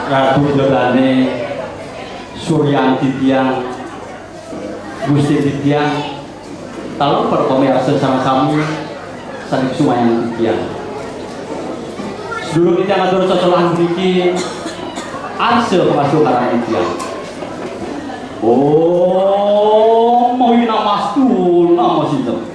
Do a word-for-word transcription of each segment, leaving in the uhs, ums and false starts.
Ratu Jodane, Suryan titiang, Gusti titiang, talu perkome arsa sareng sami saking sumayang titiang. Sedulur titiang atur sesolahan niki arsa pangasuh karang titiang. Om Mawi Namastu, nama sinten?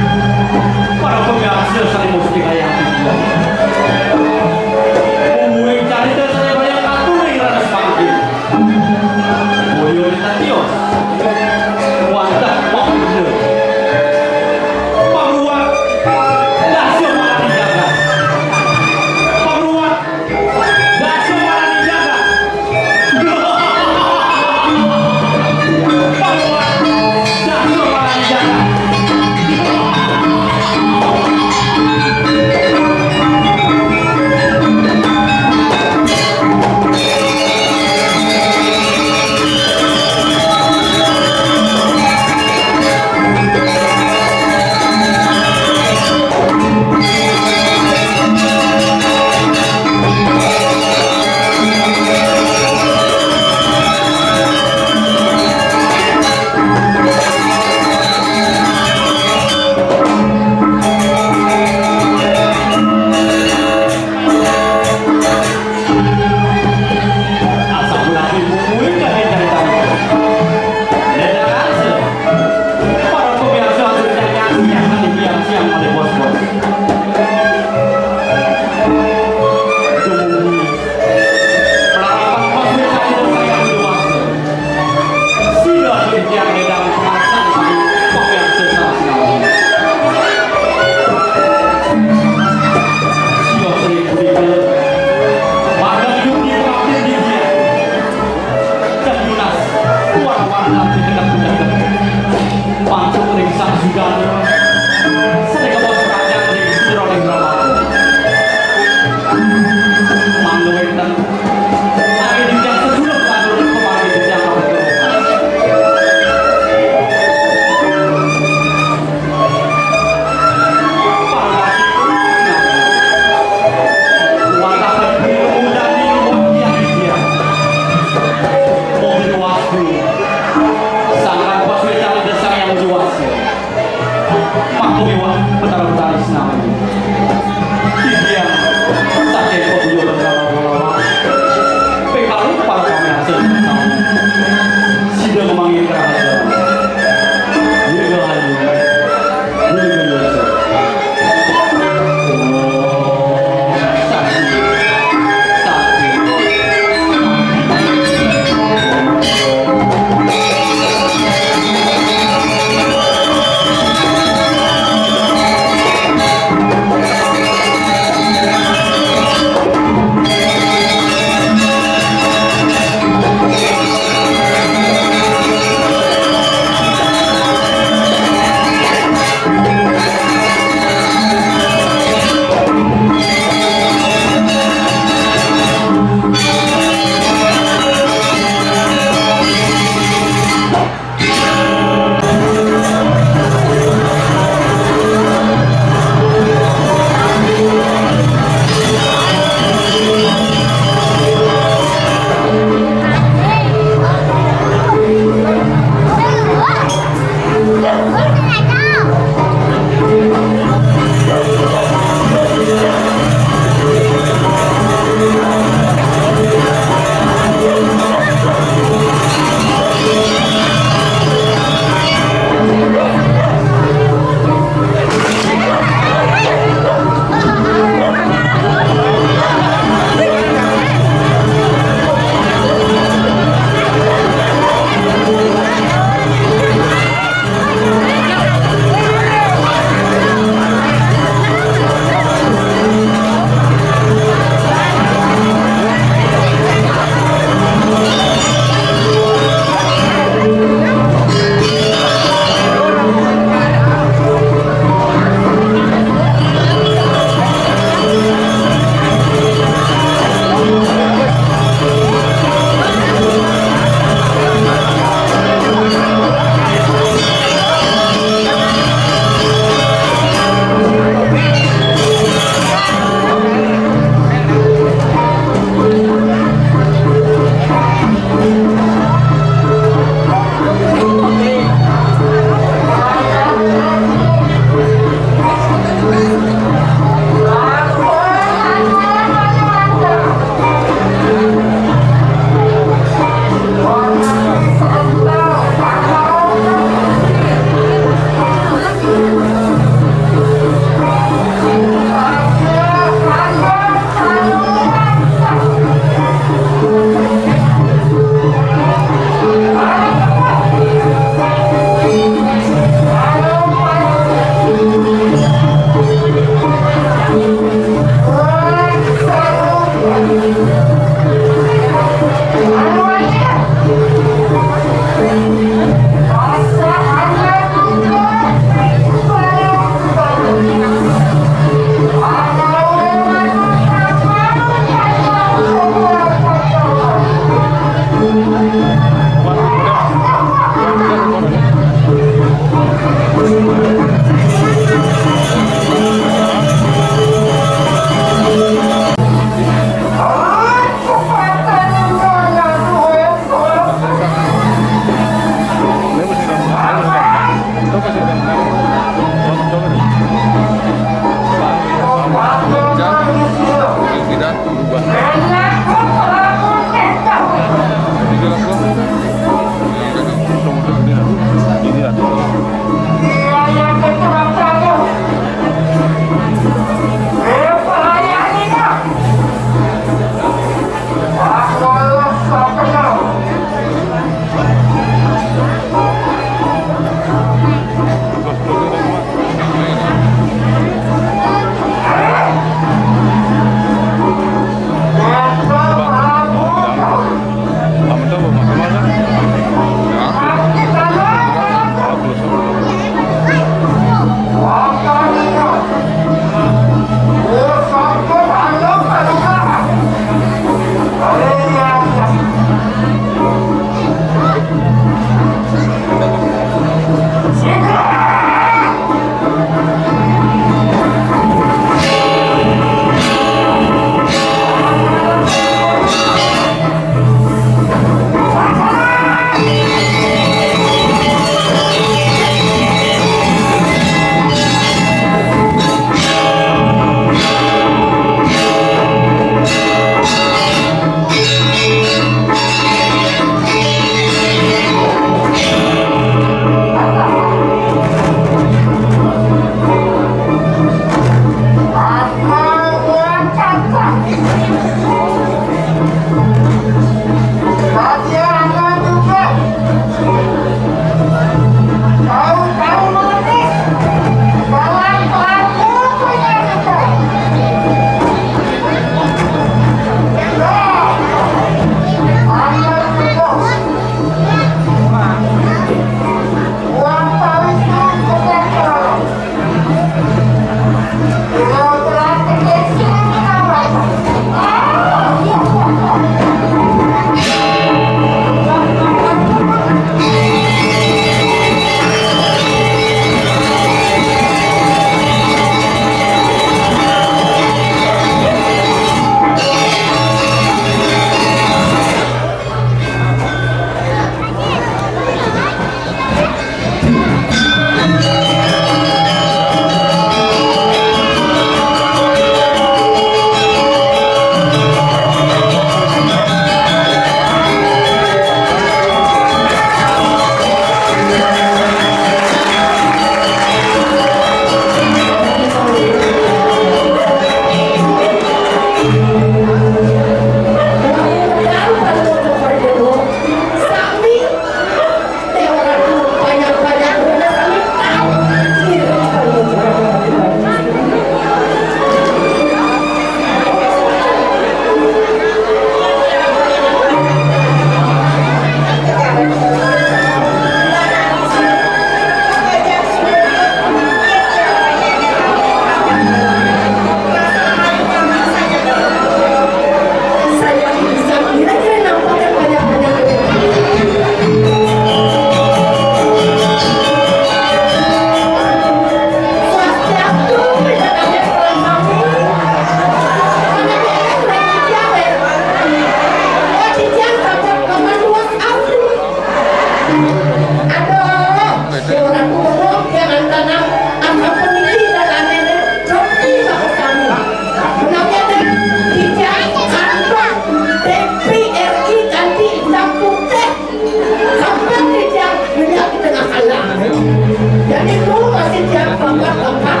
Jadi lu masih tiap tempat-tempat.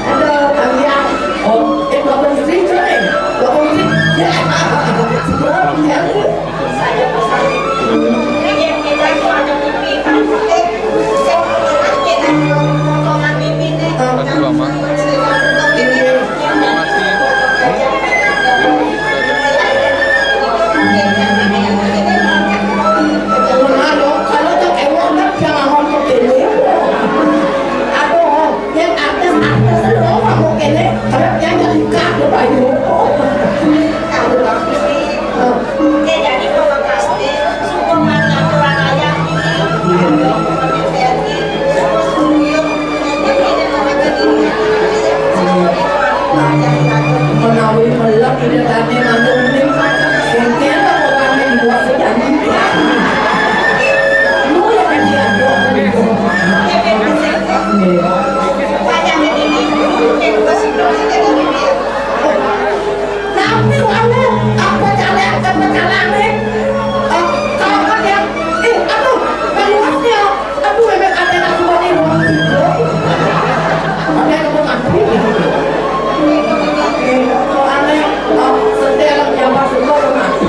Ada kalian, oh, eh, Bapak Sri, coba deh. Bapak Sri, ya. Sebelah, ya. Makasih, Mama. Terima kasih. Menawi melek ida tadi mantuk uning, mungkin apa kami dibuat sejanji. Lu yang diaduk. Nggih. Tapi anu, apa cara, apa carane? Eh, kalau dia, eh, aduh, meluasnya. Aduh, memang ada nak buat ini. Ada yang mau mati. Eh, kalau aneh, oh, setel yang jabat juga udah mati.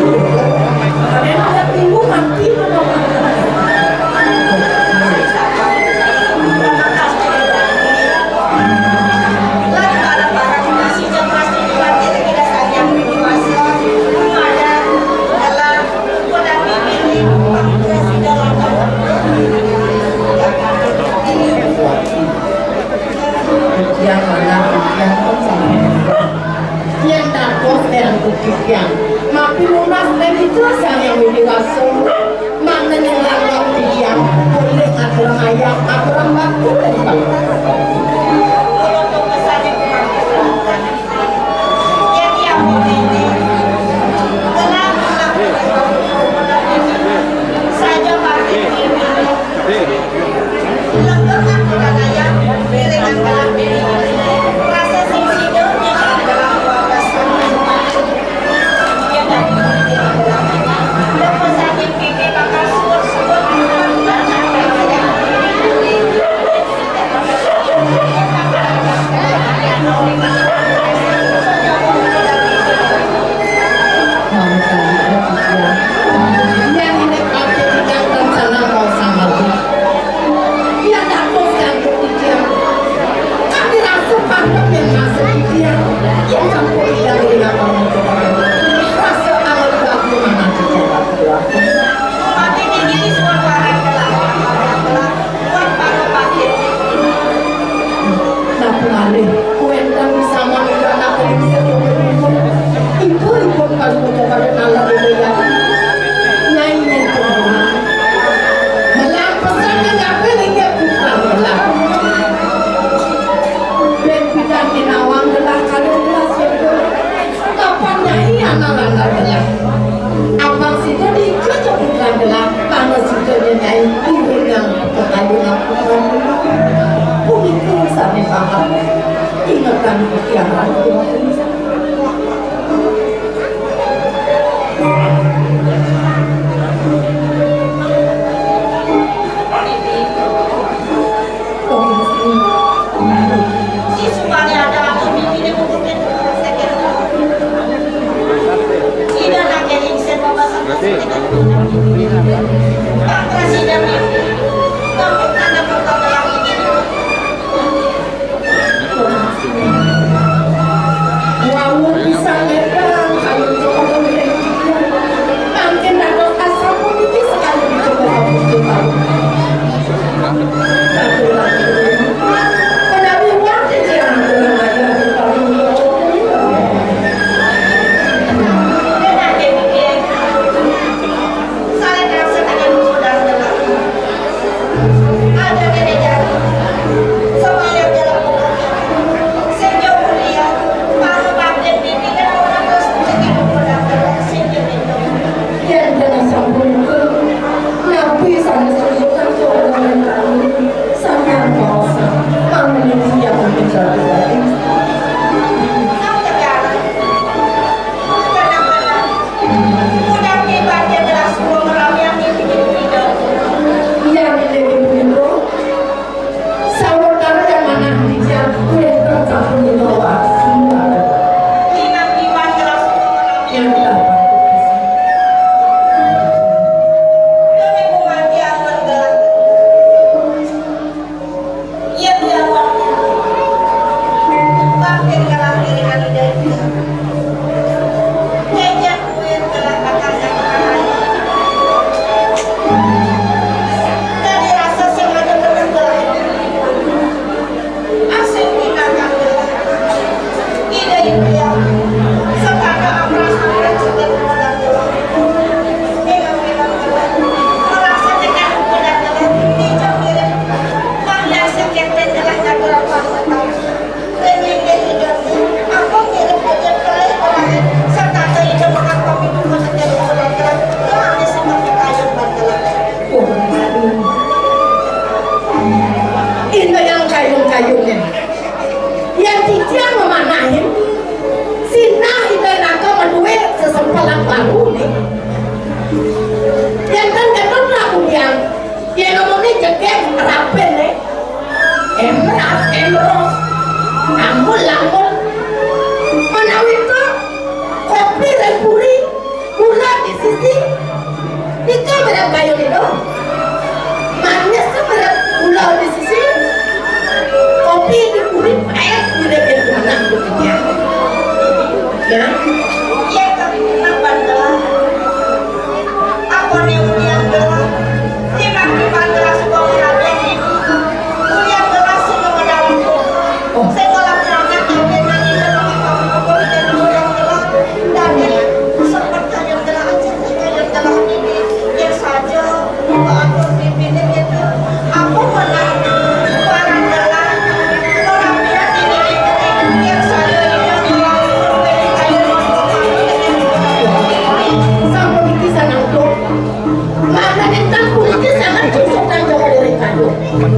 Ada yang udah minggu mati, udah mati. Yang mana yang yang dados ing titiang. Mapi nunas ing Ida Sang Hyang Widhi Wasa, mangda ing langgam titiang, polih aturang ayah, aturang batu ring Pangéran. Saja pati. Yang ini pakai tidak dan sana mau sama. Yang dapat ganggu dia. Kami rasa pandang yang masuk dia. Yang campur dari lapang. Rasa awal baku mana kita. Mati tinggi di semua barang. Napa malih wénten wisaman ingkang kakeling sedaya ibu-ibu? Ibu-ibu kang putra pada nalar ulegan. Nyai nyen pun melah pesan ing kabéh inggih putra melah. Bén pidan minawang gelah kalih gelah sira. Kapan nyai ana lanal gelah. Abang sida dija putra gelah, mangda sida nyai iringang kekayunan putra gelah. Punika sané paham. Ingetang pikiran putra gelah. Kayu itu manis tuh berat gula di sisi kopi di kulit pahit udah biar menang. Ya. Iya, tapi kenapa dah? Apa nih ulian gelah? Tiba-tiba gelah suka mengajar ini. Ulian gelah suka mendalam. Oh. Saya malah punya tapi nanti kalau apa-apa dan ulian gelah. Dan sempat kayu gelah aja, kayu gelah ini. Biasa aja.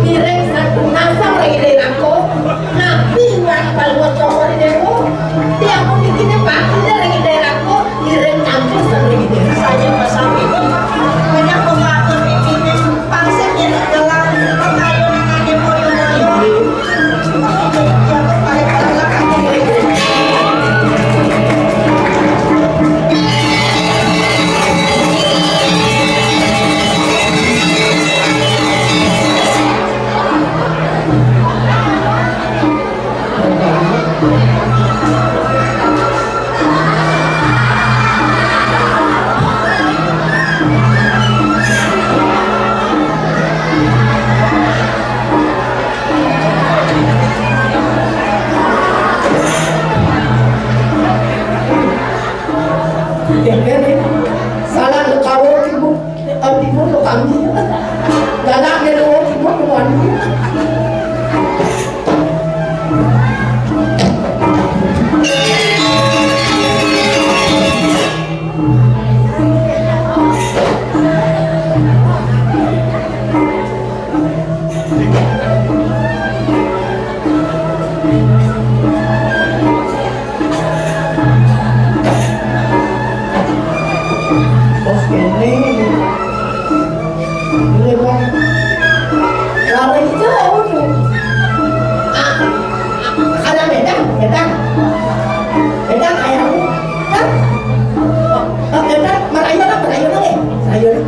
Iring satu nasang lagi dari aku, napi wan paluat cokor di dewo, tiap pemikiran pasti dari daerahku. Iring kampus sampai gitu. Saya pasang itu banyak pembantu di sini. Pangsit yang telah kayu dengan moyo-moyo. Salah lu kawin, Ibu. Abdi pun lo kami. Galak dia lo, cuma lo anu. Bos kene. Ini, Bang. Kalau itu, udah. Ah, ada bedang, bedang. Bedang kayak aku. Kan? Oh, bedang, merayu lah, merayu lah, eh. Merayu lah.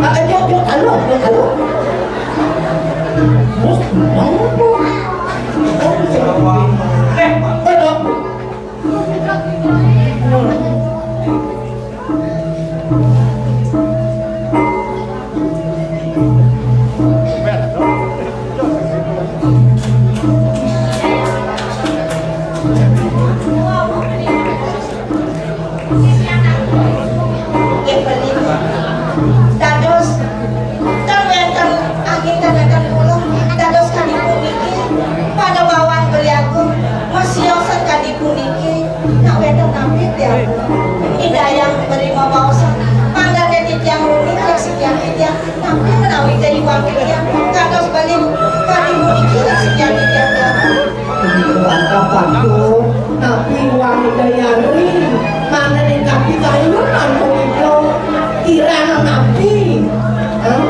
Ah, yuk, yuk, halo, yuk, halo. Terus, ngomong. Dados, kan wénten angin kadhadan kula, dados kadi puniki, panembawang beliau, masiosan kadi puniki, nak wénten napi tiyang. Indayang beri mabaosan, mangga titiang uning, ring sikian titiang, napi menawi tiyang iwang titiang, kados beli kadi puniki, ring sikian titiang. Punika bangka pantun, napi wani dayari, mangdaning kapidayan antuk ida, kirang napi? Hah?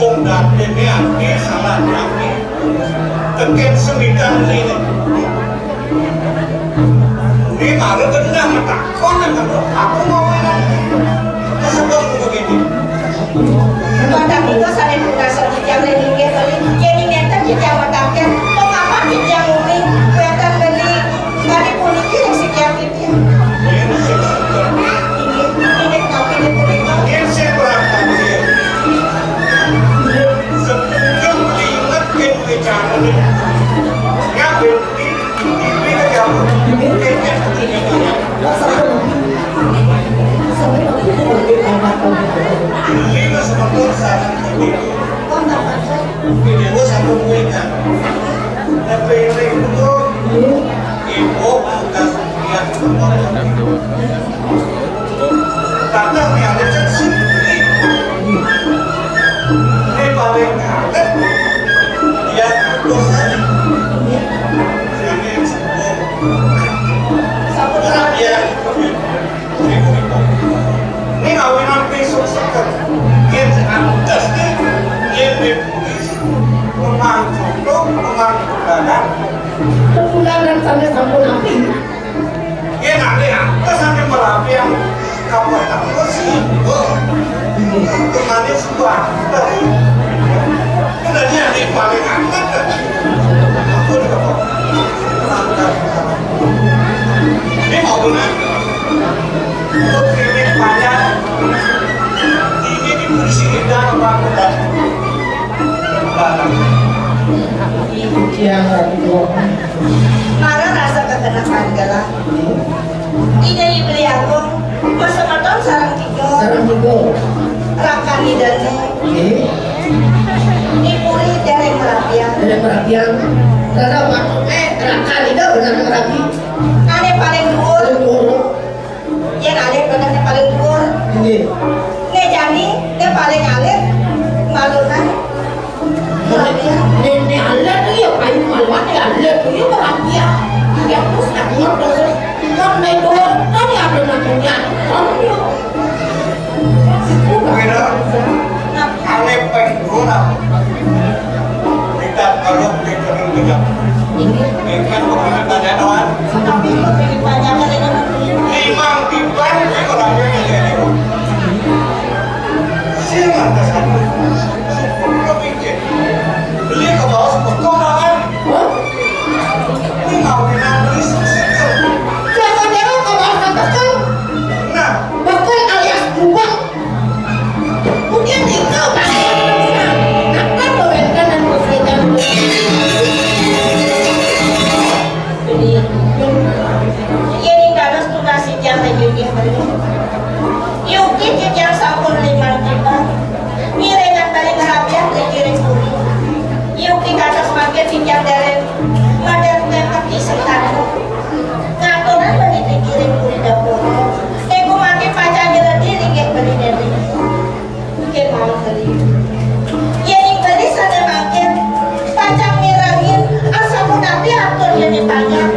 Wong dapine ati salah napi? Teken semidan lini. Ini malah gendang takon, aku mau enak. Sebab begini. Mata kita saling berasa di jam ini, nggih, beli. Jadi nenten di jam mataken, pengapa di jam ini, kelihatan beli, beli puniki yang sekian itu. Ini, ini, tapi di puniki. Ini saya berangkat, ya. Sebelum diingatkan bicara ini. Ya, beli. Tatang yang lecet sih. Ini paling kaget. Ya, terus aja. Ini semua. Sampun terang ya. Ini kawinan besok seket. Yen antes ki, yen bebis, memang jodoh, memang undangan. Undangan sampai sampun api. Yen ade apa sampai merapi yang kamu tahu? Ini mau benar. Ini panjang. Ini di kursi kita, Pak. Tiang Ratu. Mara rasa kekenakan gelah. Ida Ibli Agung, pasemeton sareng tiga. Sareng tiga. Rakan Ida ni. Nggih. Nipuri dereng merapian. Dereng merapian. Rasa waktu, eh, rakan Ida benar merapi. Ane paling dhuwur. Paling dhuwur. Yen alit, badannya paling dhuwur. Nggih. Nek jani, nek paling alit, malunan. Nek, nek alit tuh ya payu maluan, nek alit tuh ya berhati ya. Ya, terus nak ngerti, terus ngerti, nek dhuwur, kan ya ada namanya. Kan ya. Kira, ane paling dhuwur apa? Kita kalau kita dulu juga. Ini kan bukan tanya doang. Tapi kok jadi banyak kali ini? Limang tiban, ini orangnya kayak ini. Siapa kesana? Kepikir. Beli ke bawah, betul kan? Ini mau pindah beli susu. Siapa dia ke bawah, betul? Nah. Betul alias buang. Mungkin itu, Pak. Apa tuh, Enten dan Puspita? Yening dados tunas titiang ring linggih mriki. Yuki titiang sampun limang tiban. Ngiringan bali ngrapian ring ngiring puri. Yuki kados mangkin titiang dereng madhep nepeti setana. Ngaturan bali ring ngiring puri dapur. Niku mangkin pacang nyeledi linggih bali Dewi. Nggih, mawon beli. Yen ing beli sane mangkin, pacang mirengin, asapunapi atur yen panjang.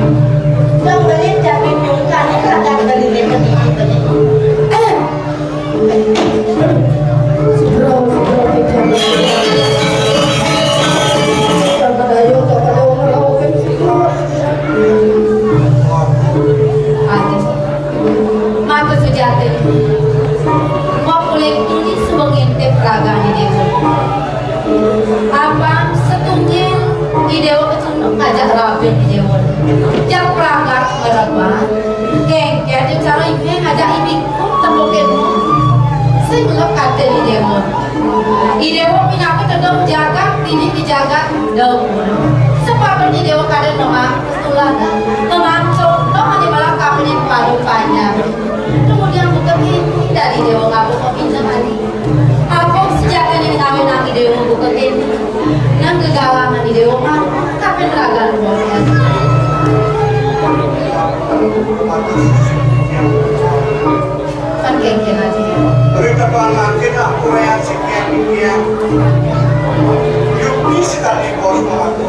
Wong beli dadi nyungkani kadang beli nek beli. Eh. Segera, segera, segera. Aduh. Matur sujati. Wong kulit tuni suweng ngintip ragane dewa. Apa setunggal i dewa kecunduk ngajak rabi i dewa. Jak pragat merebat. Kengken aja cara ibu ngajak ibu tembukin. Sing lek kate i dewa. I dewa pinaka tedung jagat, tini di jagat, dawuh. Sepatut i dewa kadang memang ketulangan, memang contoh hanya malah kapan yang paling panjang. Kemudian bukan ini dari dewa ngabuk kepinjam hari. Apa sejak tadi ngawe nangi dewa bukan ini. Nang gegalangan di dewa mah, kapan raga luar biasa. Kan kengken aja. Berita Tuhan makin aku reaksi yang dia. Yukti sekali bos aku.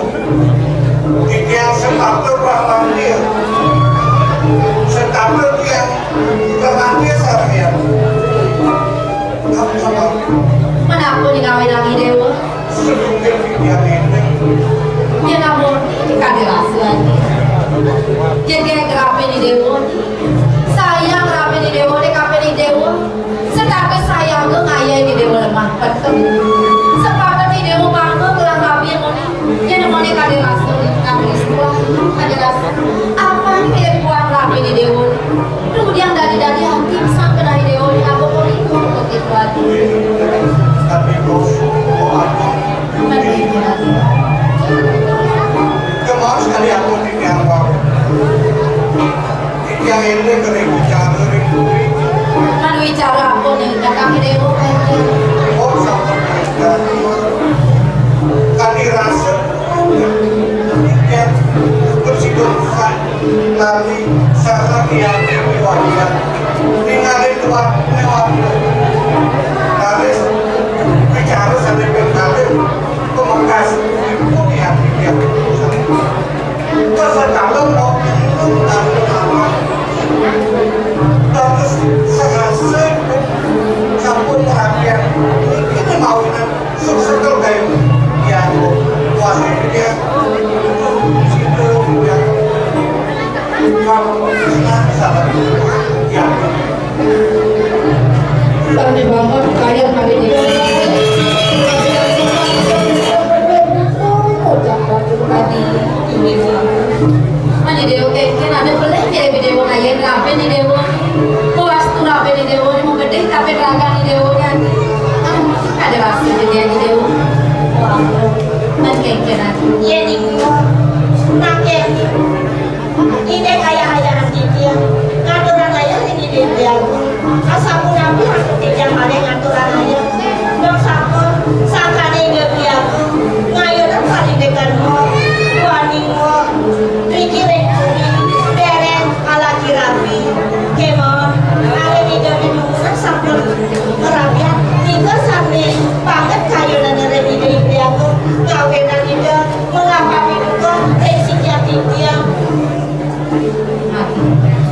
Dia sepatu Pak Mandir. Sepatu dia Pak Mandir saya. Kamu sama. Mana aku nih kawin lagi dewa? Sedungkil pikiran ini. Yen amun iki kadhe rasa ati. Yen kaya kerape ni dewa. Sayang kerape ni dewa, nek kape ni dewa. Setake sayang ke ngayahi ni dewa lemah peteng. Sepatut ni dewa bangga kelah rabi ngene. Yen ngene kadhe rasa, kadhe rasa, kadhe rasa. Apa ni kaya kuat rabi ni dewa? Kemudian dari dari hati sampai dari dewa di aku kok itu kok itu hati. Tapi bos, kok aku Kemauan sekali aku di yang bawah. Yang ini kering bicara ring. Kan wicara apa nih? Datang dewa. Oh, sampai kami rasa yang bersidang. Nabi sareng Hyang Hyang ningali tuan lewat. Raris bicara sambil berkali pemekas ibu Hyang Hyang. Kesekalem mau minum dan pertama. Terus serasa sampun perhatian ini mau Sukses kae. Ya, kuwi dia. Situ, ya. Kamu sabar. Ya. Tadi bangun kaya hari ini. Mani Déwa kénkén ada pelih mirip Déwa ngayén rabin Déwa. Kuastu rabin Déwa, mau gedé tapi ragan Déwa nyanyi. Ada rasa gedé Déwa. Mani kénkén ada. Yén ning nak kénkén. Ida kaya ayahan titiang, ngaturang ayah ring Ida Hyang Agung. Asapunapi antuk titiang malih ngaturang ayah? Dong sampun, sangkaning Ida Hyang Agung, ngayunang parindikan Mbok, duaning Mbok, driki ring gumi, déréng alaki rabi. Kémaon, alih Ida Hyang Agung sampun marabian, nika sané banget kayunang ring Ida Hyang Agung, ngawinang Ida Mengapa piduka ring sikian titiang?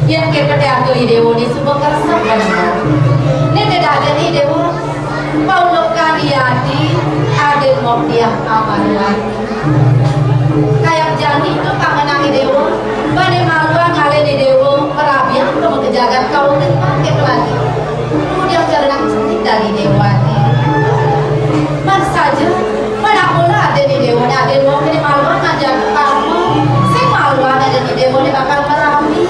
Yén kéto té atur Déwa né suba karesep bener. Né té dadi né Déwa. Paundukan yadi adin mok diah amaruan. Kayak jani itu pangenang Déwa. Bani maruan ngalih Déwa merabian ke jagat kauripan kéto lagi. Kemudian jalan cenik dari Déwa. Man saja, manapula ada di Déwa, ada di Déwa, ada di maluan, ada di kamu, sing maluan ada di Déwa, dia bakal merami.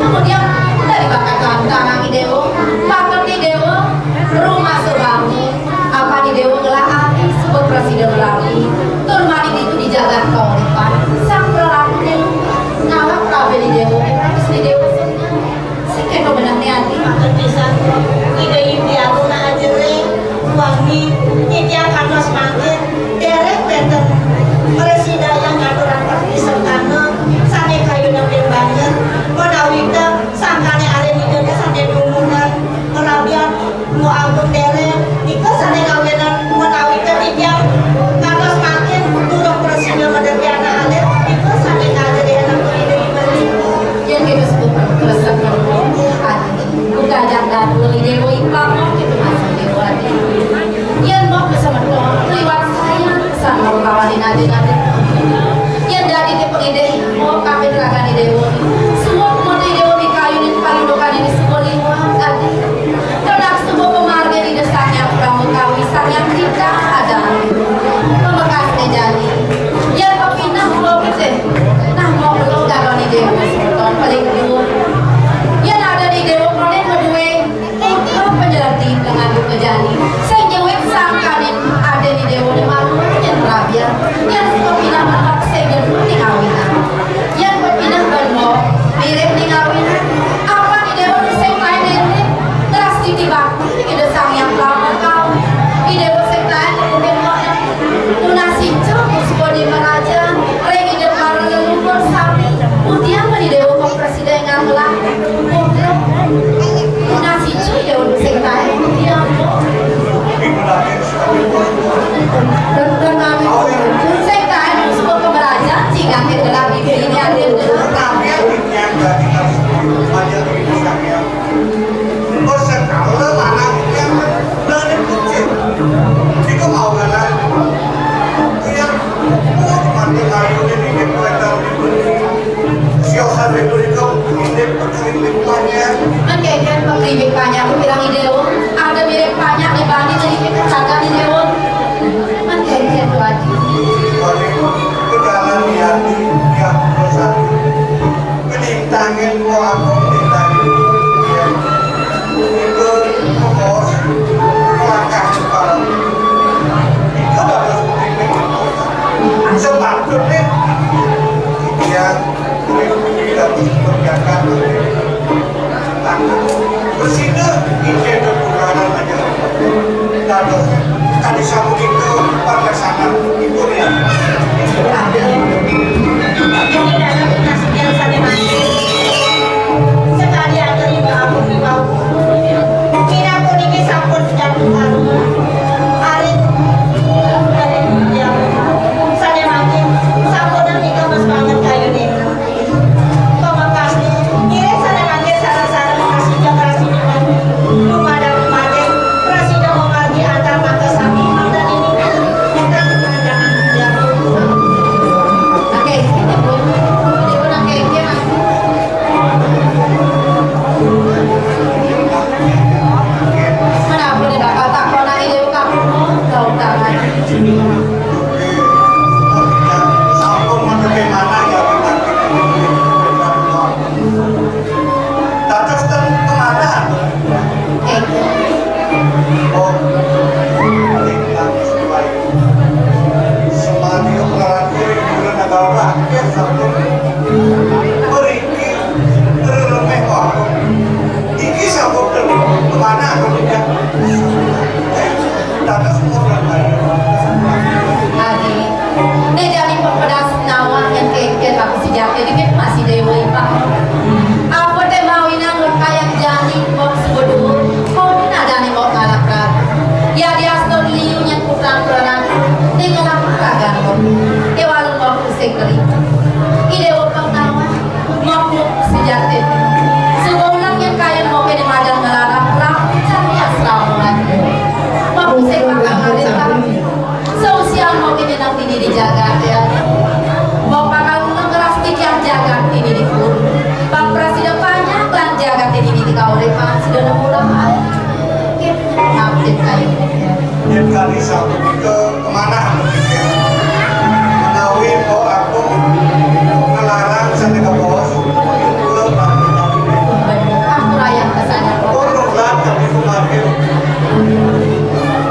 Kemudian dari bakal tantangan di Déwa, bakal di Déwa, rumah sebangun, apa di Déwa ngelah ati, sebut presiden lagi, turun mani itu di jagat kauripan, sang pelaku Déwa, ngawak prabe di Déwa, terus di Déwa senang. Sing kéto benehné ati. Matur pisan, Ida Hyang Agung nak ajere, wangi, titiang kantos mangkin, déréng wénten prasida ngaturang papisentana sané kayunang banget, menawi té sangkané alih Ida sané dumunan, merabian, Mbok Agung déréng, nika sané ngawinang menawi té titiang kantos mangkin durung prasida madéréng anak alit, nika sané ngajere anak Ida Hyang Agung. Yén kita sebut resep yang bukan jangkar, beli Déwa Ipang, kita masuk Déwa Adi. Yén mau ke semeton, liwat saya, pesan mau kawanin aja nanti. Yén dadi ke pengidih, mau kapit ragani Déwa. Semua pemudi Déwa mikayunin palindukan ini semua liwat, adi. Kadang semua pemarga di desanya, kamu kawi sang yang kita ada. Pemekasnya jadi. Yén pepindah pulau gede. Nah, mau pulau gagoni Déwa, semeton paling dulu. Yén ada di Déwa, paling kedua. Nika panjlenti pangandika jani, sing nyuwit sangkaning adi Déwa malu nyén rabian, yén suka pinah menep sing nyén ningawinan. Yén pinah beno, mirip ningawinan. Apa Déwa sing lain ini? Teras titi bakti Ida Sang Hyang Prama Kawi. Déwa sing lain mungkin kok tunas ijo, suka di merajan, ring Ida para leluhur sami. Mudian Déwa Sida ingkang telah putra. Tunas siji ya untuk sing kae, ya, Bu. Tentang kami sing kae, untuk suka kemerajan, jika kita lagi ini ada yang dengar. Terus sekali anak yang dari kecil, itu mau kenal. Yang, oh, mati kayu ini, kita tahu. Siosan itu, itu, ini, ini, ini, ini. Mengkengken pembimbing panjang, aku bilang ide, ada mirip panjang di Bali, jadi kita kagak ide. Mengkengken tuh aja. Kejalan di hati, ya, bersatu. Kenintangan gua, aku kenintangan. Ya. Itu, bos, langkah sekarang. Itu bagus. Sepatutnya, ya, Prasida inggih kekurangan aja. Dados kadi sapunika pangersanan ibu ya. Ing dalem kasedian sane mangkin, sakadi atur ibu ampun iwau. Minangka niki sampun jatuh karma. Ari sane mangkin, sampun nika mas banget kayune. Pamekasne, ngiring Yatin. Suba ulang yén kayun moké di madan nglarang, lamun can nias lamungan. Makusik bakal ngalintang. Sausian moké nyeneng dini di jagat ya. Mok bakal ngeras titiang jagat dini di puri. Pang prasida panjang lan jagat dini di kauripan sida nemu lemah. Abdi kayun moké. Yén kali sapunika kemanah menawi Mpok Agung ngelarang sané kabaos kula. Bener, ampurayang kesana. Pun nulat kami kumargin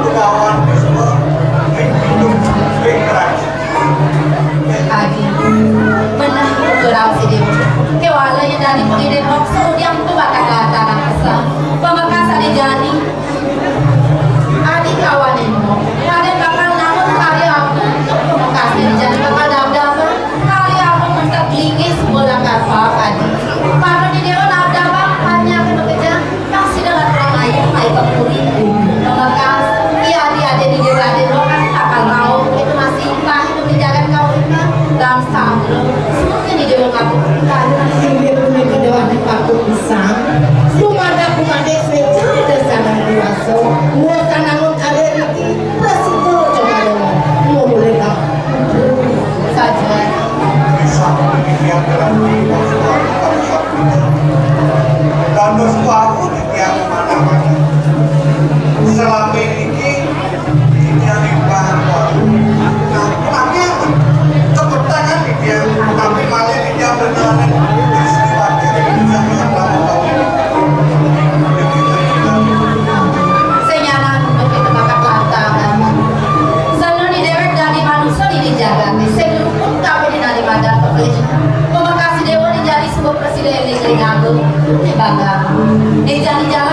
kumawan Bisma ring hidup ring kerajaan. Adi, bener itu raos Ida. Kéwala yén dadi pengidih moksa udiang tu bakal lantaran kesel. Pamekas adi jani, Adi kawanin mo, kadén bakal nangun karya aku, mekasné jani bakal dabdabang, karya aku mentek linggis bola kapal adi. Pada di déwa dabdabang, hanya aku bekerja, pasti dengan orang lain, mai ke puri. Memekas, iya adi-adi di déwa adi lo kan bakal mau, itu masih impah, itu di jagat kau ini, dan sanggup, semuanya di déwa kamu. Inggih punika déwaning patut pisan. Dumadak umadik sing cerdas sareng dewasa. Mboten angon adik niki prasida coba dewa. Mulih kang. Saja. Dados wau titiang manah-manah. Selama niki Titiang imbang, Pak. Nah, makanya cepetan kan titiang, tapi malah titiang beneran. Sing nyanan untuk kita bakat lantangan. Sanu di déwék dadi manusa di jagat, sing rukun kabéh di nadi madan pepelih. Pemekas déwa dijadi sebuah presiden di Keringagung, di Bangga. Dijadi jalan